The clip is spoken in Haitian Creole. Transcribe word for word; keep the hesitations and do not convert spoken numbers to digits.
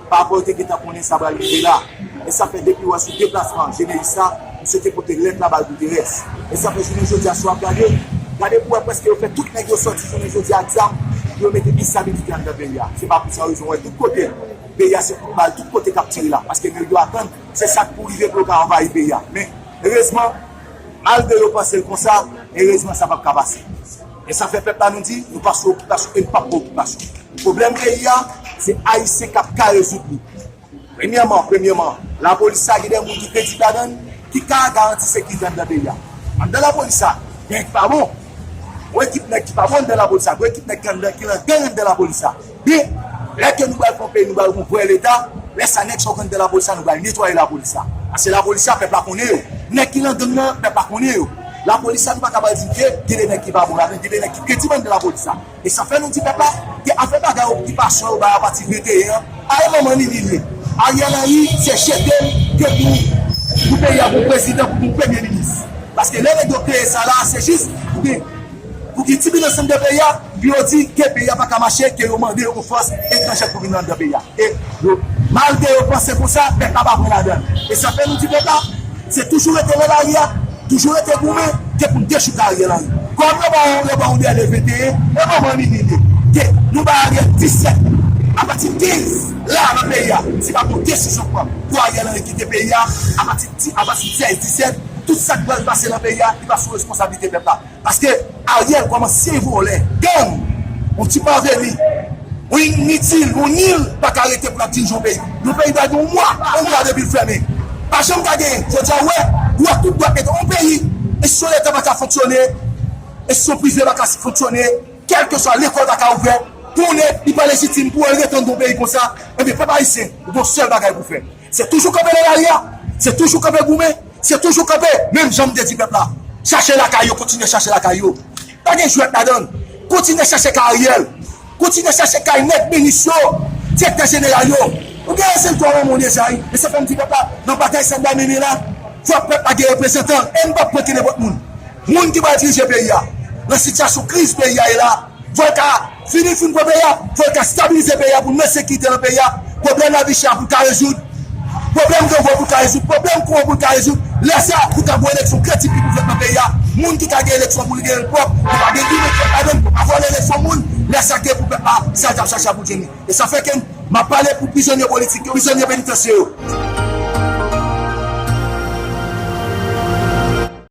Papa w te gentan konnen sa pral rive la. E sa fè depi w wè sou deplasman Genelis la, misye te pote lèt la bay Guterres. E sa fè jounen jodi a, si w ap gade, gade pou w wè prèske yo fè tout nèg yo sòti jounen jodi a ak zam pou yo mete enstabilite anndan peyi a. Se pa pou san rezon, w wè tout kote, peyi a se kout bal tout kote k ap tire la. Paske nèg yo atann, se sa k pou rive pou yo ka anvayi peyi a. Men, erezman, malgre yo panse l konsa, erezman sa p ap ka pase. E sa fè pèp la nou di, nou pa sou okipasyon e nou p ap pran okipasyon. Pwoblèm peyi a, se Ayisyen k ap ka rezoud li. Premyèman, premyèman, lapolis sa gen de moun ki kredib ladan l, ki ka garanti sekirite anndan peyi a. Anndan lapolis sa, gen ki pa bon. Yon ekip nèg ki pa bon anndan lapolis sa, yon ekip nèg ki anndan, ki nan gang anndan lapolis sa. Men, lè ke nou pral fè yon peyi, nou pral yon vrè leta, lè sa nèg sa yo k anndan lapolis sa, nou pral netwaye lapolis sa. Paske lapolis sa, pèp la konnen yo. Nèg ki nan gang nan, pèp la konnen yo. Lapolis sa, nou pa ka pral di ke gen de nèg ki pa bon ladan, gen de nèg ki kredib anndan lapolis sa. E sa fè nou di pèp la, ke afè bagay okipasyon yo bay apati venteyen an, a e manman li li ye. Ariel Henry, se jete l ke pou, pou peyi a, pou prezidan, pou, pou premye minis. Paske lè nèg yo kreye sa la, se jis pou gen, pou gen tibinans anndan peyi a, pou yo di ke peyi a pa ka mache, ke yo mande yon fòs etranjè pou vin anndan peyi a. E yo, malgre yo panse konsa, pèp la pa kwè ladan l. E sa fè nou di pèp la, se toujou rete nan lari a, toujou rete goumen, ke pou n dechouke Ariel Henry. Kòm yo ba, yo ba yon dènye venteyen, e manman li li ye. Ke nou ba Ariel disèt, apati kenz, la nan peyi a, si pa gon desizyon pran pou Ariel Henry kite peyi a, apati di, apati sèz, disèt, tout sa k pral pase nan peyi a, li pa sou responsablite pèp la. Paske Ariel kòm ansyen vòlè, gang, yon ti paveni, yon initil, yon nil, pa ka rete pou l ap dirije yon peyi. Yon peyi bay yon mwa, yon mwa depi l fèmen. Pa janm ka genyen. Jodi a, w wè, w wè tout dwat mete yon peyi, enstitisyon leta pa ka fonksyone, enstitisyon prive pa ka fonksyone, kèlkeswa lekòl pa ka ouvè, konnen li pa lejitim pou l rete anndan yon peyi konsa, ebyen, pèp ayisyen, ou gon sèl bagay pou fè. Se toujou kanpe nan lari a, se toujou kanpe goumen, se toujou kanpe, menm jan m te di pèp la. Chache lakay yo, kontinye chache lakay yo. Pa gen jwèt ladan l. Kontinye chache kay Ariel. Kontinye chache kay nèg minis yo, direktè jeneral yo. Ou gen rezilta w nan moun deja, wi. E se fè m di pèp la, nan batay sa n bay mennen la, fòk pèp la gen reprezantan l. E n p ap pran ke nenpòt moun. Moun ki pral dirije peyi a, nan sitiyasyon kriz peyi a ye la, fò l ka fini fin pran peyi a, fò l ka stabilize peyi a pou n met sekirite nan peyi a. Pwoblèm lavi chè a pou l ka rezoud. Pwoblèm gangwen pou l ka rezoud. Pwoblèm kouran pou l ka rezoud. Lè sa, pou ka gon eleksyon kredib ki pou fèt nan peyi a. Moun ki ka gen eleksyon pou l gen l pwòp, li pa gen limit kont ladan l, pa vòlè eleksyon moun. Lè sa, gen pou pèp la, sa l t ap chache a pou l jwenn li. E sa fè ke m ap pale pou prizonye politik yo, prizonye penitansye yo.